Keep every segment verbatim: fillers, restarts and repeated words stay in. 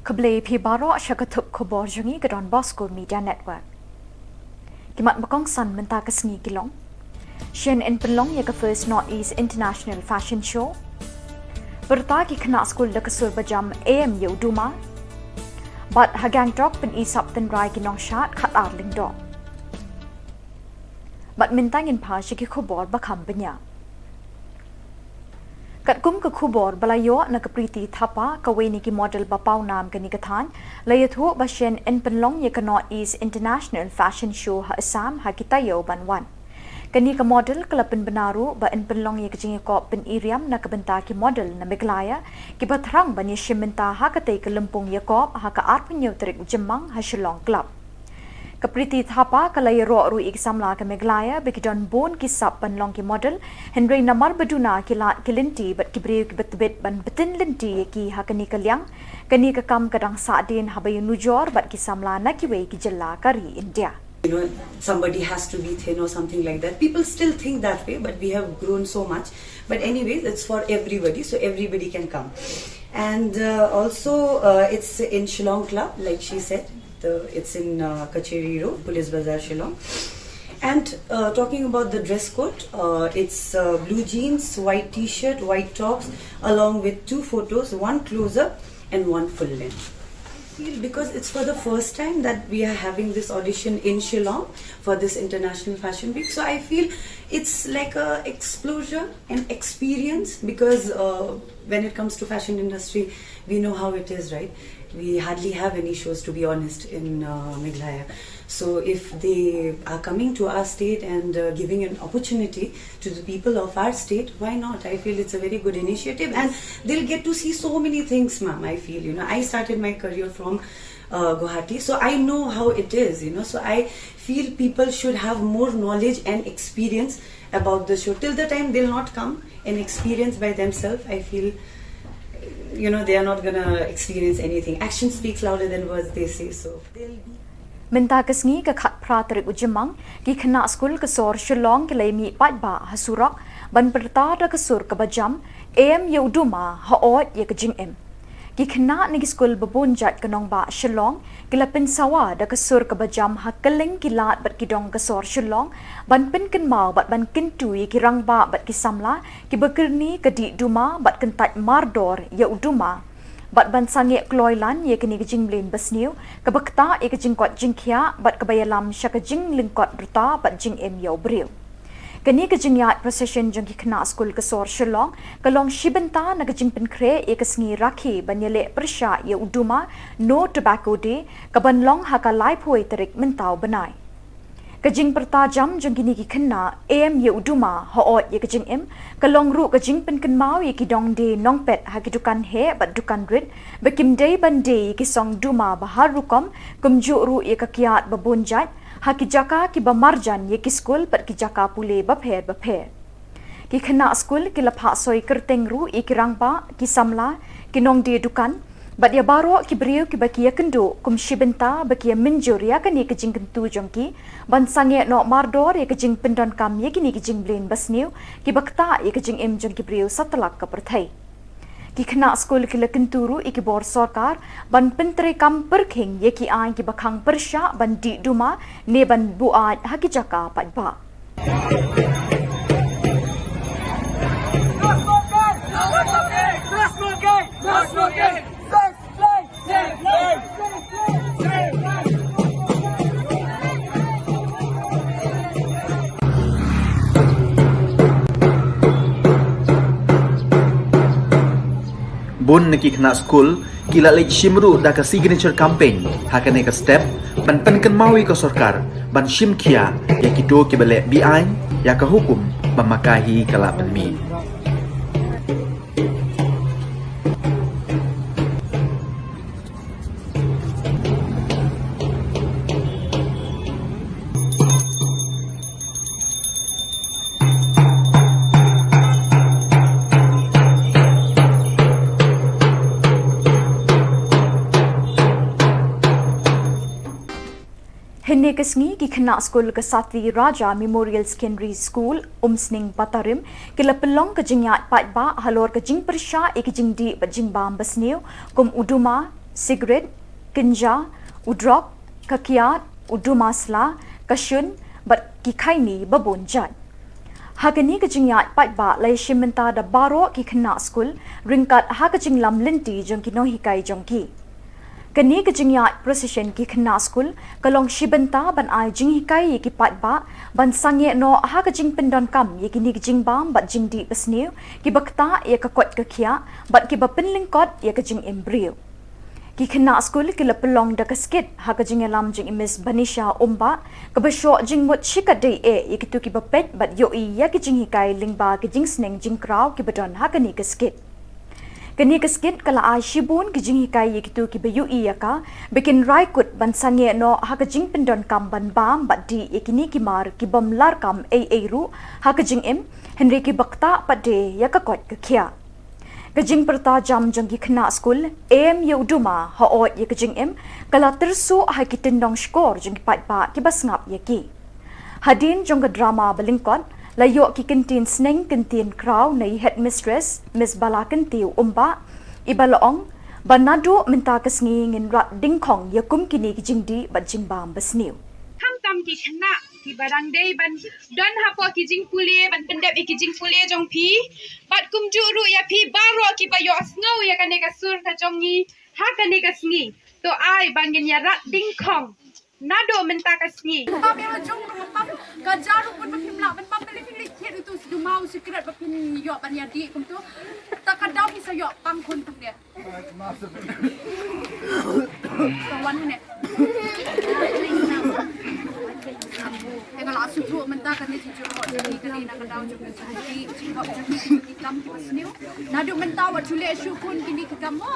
Khublei phi baroh sha ka thup khubor jong ngi ka Don Bosco Media Network. Ki mat ba kongsan mynta ka sngi ki long: Shen yn pynlong ïa ka First North East International Fashion Show. Pyrta ki khynnah skul da ka sur ba jam em ïa u duma. Bad ha Gangtok pyni sap tynrai ki nongshad khatar lyngdoh. Bad mynta ngin phai sha ki khubor ba kham bniah. Katkum ka khubor ba la ïoh na ka Priti Thapa, kawei na ki model ba paw nam kane ka thaiñ, la ïathuh ba shen yn pynlong ïa ka North East International Fashion Show ha Assam ha ki taïew ban wan. Kane ka model ka la pynbna ruh ba yn pynlong ïa ka jingïakop pyni riam na ka bynta ki model na Meghalaya kiba thrang ban ïashim bynta ha katei ka lympung ïakop ha ka arphew hynñiew tarik u Jymmang ha Shillong Club. Ka Priti Thapa ka la ïaroh ruh ïa ki samla ka Meghalaya ba ki don bun ki sap ban long ki model, hynrei namar ba duna ki lad ki lynti bad ki briew kiba tbit ban btin lynti ïa ki ha kane ka liang, kane ka kam ka dang sahdien haba ïanujor bad ki samla na kiwei ki jylla ka ri India. You know, somebody has to be thin or something like that. People still think that way, but we have grown so much. But anyways, it's for everybody, so everybody can come. And uh, also, uh, it's in Shillong Club, like she said. The, it's in uh, Kacheri Road, Police Bazar, Shillong. And uh, talking about the dress code, uh, it's uh, blue jeans, white t-shirt, white tops, along with two photos, one close-up and one full length. I feel because it's for the first time that we are having this audition in Shillong for this International Fashion Week. So I feel it's like a exposure and experience because uh, when it comes to fashion industry, we know how it is, right? We hardly have any shows, to be honest, in uh, Meghalaya. So if they are coming to our state and uh, giving an opportunity to the people of our state, why not? I feel it's a very good initiative, and they'll get to see so many things, ma'am. I feel, you know, I started my career from uh, Guwahati, so I know how it is, you know. So I feel people should have more knowledge and experience about the show. Till the time they'll not come and experience by themselves, I feel, you know, they are not gonna experience anything. Action speaks louder than words, they say. So they'll be Mynta ka sngi ka khatphra tarik u Jymmang, ki khynnah skul ka sor Shillong ki la ïamih paidbah ha surok ban pyrta da ka sur kaba jam, em ïa u duma, haoid ïa ka jingim. Ki khynnah na ki skul ba bun jait ka nongbah Shillong ki la pynsawa da ka sur kaba jam ha kylleng ki lad bad ki dong ka sor Shillong ban pynkynmaw bad ban kyntu ïa ki rangbah bad ki samla kiba kyrni ka dih duma bad kyntait mardor ïa u duma. Bad ban sangeh kloi lan ïa kane ka jingmlien basniew kaba ktah ïa ka jingkoit jingkhiah bad kaba ïalam sha ka jinglyngkot rta bad jingim ïa u briew. Kane ka jingïaid procession jong ki khynnah skul ka sor Shillong ka long shi bynta na ka jingpynkhreh ïa ka sngi Rakhi ban ïaleh pyrshah ïa u duma, No Tobacco Day, kaban long ha ka laiphew tarik mynta u bnai. Ka jingpyrta jam jong kine ki khynnah, em ïa u duma, haoid ïa ka jingim, ka long ruh ka jingpynkynmaw ïa ki dongdie nongpet ha ki dukan heh bad dukan rit ba kim dei ban die ïa ki song duma ba har rukom, kumjuh ruh ïa ka kiad ba bun jait ha ki jaka kiba marjan ïa ki skul bad ki jaka pule bapher bapher. Ki khynnah skul ki la phah soi kyrteng ruh ïa ki rangbah, ki samla, ki nongdie dukan bad ïa baroh ki briew kiba ki ïakynduh kum shi bynta ba ki ïa mynjur ïa kane ka jingkyntu jong ki ban sangeh noh mardor ïa ka jingpyndonkam ïa kine ki jingmlien basniew kiba ktah ïa ka jingim jong ki briew satlak ka pyrthei. Ki khynnah skul ki la kyntu ruh ïa ki bor sorkar ban pyntreikam pyrkhing ïa ki aiñ kiba khang pyrshah ban dih duma ne ban buaid ha ki jaka paidbah. Bun na ki khynnah skul ki la leit shim ruh da ka signature campaign ha kane ka step ban pynkynmaw ïa ka sorkar ban shim khia ïa kito kiba leh beaiñ ïa ka hukum ba ma ka hi ka la pynmih. Hynne ka sngi ki khynnah skul ka Sathi Raja Memorial Secondary School, Umsning, Batarim, ki la pynlong ka jingïaid paidbah halor ka jingpyrshah ïa ka jingdih bad jingbam basniew kum u duma, Cigarette, kynja, u drok, ka kiad, u duma sla, ka shun, bad ki khaini babun jait. Ha kane ka jingïaid paidbah la ïashim bynta da baroh ki khynnah skul, ryngkat ha ka jinglam lynti jong ki nonghikai jong ki. Kane ka jingïaid procession ki khynnah skul, ka long shi bynta ban ai jinghikai ïa ki paidbah, ban sangeh noh ha ka jingpyndonkam ïa kine ki jingbam bad jingdih basniew, kiba ktah ïa ka koit ka khiah, bad kiba pynlyngkot ïa ka jingim briew. Ki khynnah skul ki la pynlong da ka skit ha ka jingïalam jong i Miss Banisha Umbah, kaba shoh jingmut shikatdei eh ïa kito kiba peit bad ïohi ïa ki jinghikai lyngba ki jingsneng jingkraw kiba don ha kane ka skit. Kane ka skit ka la ai shibun ki jinghikai ïa kito kiba ïohi ïa ka, ba kin rai kut ban sangeh noh ha ka jingpyndonkam ban bam bad dih ïa kine ki mar kibym larkam ei ei ruh ha ka jingim, hynrei kiba ktah pat de ïa ka koit ka khiah. Ka jingpyrta jam jong ki khynnah skul, em ïa u duma, haoid ïa ka jingim, ka la tyrsuh ha ki tyndong shkor jong ki paidbah kiba sngap ïa ki. Hadien jong ka drama ba lyngkot, la ïoh ki kyntien sneng kyntien kraw na i headmistress, Miss Balakyntiew Umbah, iba la ong, ba naduh mynta ka sngi ngin rat dyngkhong ïa kum kine ki jingdih bad jingbam basniew. Khamtam ki khynnah kiba dang dei ban don hapoh ki jingpule, ban pyndep ïa ki jingpule jong phi, bad kumjuh ruh ïa phi baroh kiba ïohsngew ïa kane ka sur ka jong ngi ha kane ka sngi. To ai ba ngin ïa rat dyngkhong naduh mynta ka sngi. Pam ïa la jong ruh pam, ka jar ruh pun ba phim lah ban pam, balei phin leit thied utu u duma u sikret ba phin ïoh ban ïa dih kumtu. Ta ka daw phi sa ïoh pang khun kum de. Ka wan ne. Te nga la shu buh mynta kane jingjuh hok jong ngi, kane na ka daw jong ngi, jingjuh hok jong ngi, kine ki kam kiba sniew. Naduh mynta wat ju leh shuh khun kine ki kam mo.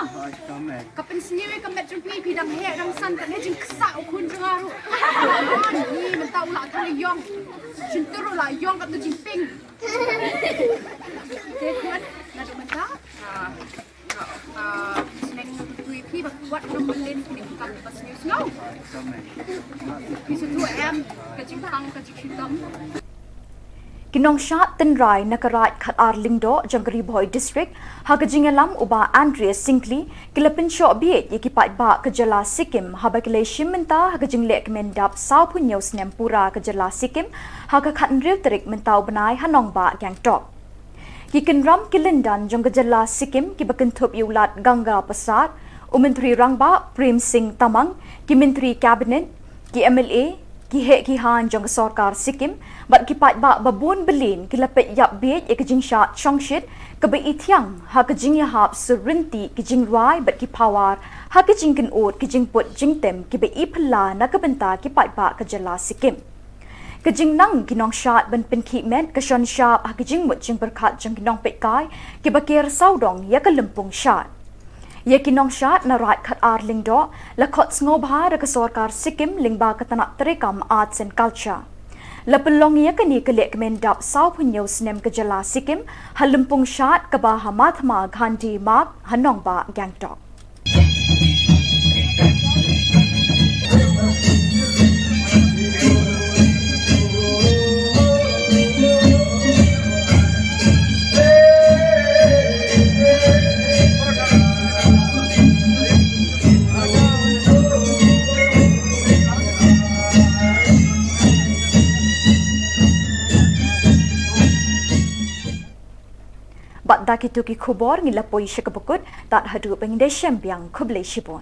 Ka pynsniew ïa ka met jong phi, phi dang heh dang san, kane jingksa u khun jong nga ruh. Ni mynta u la tang ïong. Shyntur u la ïong ka tu jingping. Te khun, naduh mynta. Ah, ah, sneng tu phi ba wat nang melen kine ki kam kiba sniew sniew. Phi shu tu em ka jingpang ka jingshitom. Ki nongshad tynrai na ka Raid Khatar Lyngdoh jong ka Ri Bhoi District, ha ka jingïalam u Bah Andreas Syngkli, ki la pynshoh bieit ïa ki paidbah ka jylla Sikkim, haba ki la ïashim bynta ha ka jingleh kmen dap sawphew hynñiew snem pura ka jylla Sikkim, ha ka khathynriew tarik mynta u bnai ha nongbah Gangtok. Ki kynram ki lyndan jong ka jylla Sikkim kiba kynthup ïa u Lat Ganga Persad, u Myntri Rangbah Prem Singh Tamang, ki Myntri Cabinet, ki M L A, ki heh ki haiñ jong ka sorkar Sikkim, bad ki paidbah babun bylliñ ki la peit ïap bieit ïa ka jingshad shongshit kaba ithiang ha ka jingïahap sur ryntih ki jingrwai bad ki pawar ha ka jingkynnoh ki jingput jingtem kiba i phylla na ka bynta ki paidbah ka jylla Sikkim. Ka jingnang ki nongshad ban pynkhih met ka shon shap ha ka jingmut jingpyrkhat jong ki nongpeitkai kiba ker sawdong ïa ka lympung shad. Ïa ki nongshad na Raid Khatar Lyngdoh la khot sngewbha da ka sorkar Sikkim lyngba ka tnat treikam Arts and Culture. La pynlong ïa kane ka lehkmen dap sawphew hynñiew snem ka jylla Sikkim ha lympung shad kaba ha Mahatma Gandhi Marg ha nongbah Gangtok. Bad da kito ki khubor ngi la poi sha kaba kut, tad haduh ban ïadei shem biang, khublei shibun.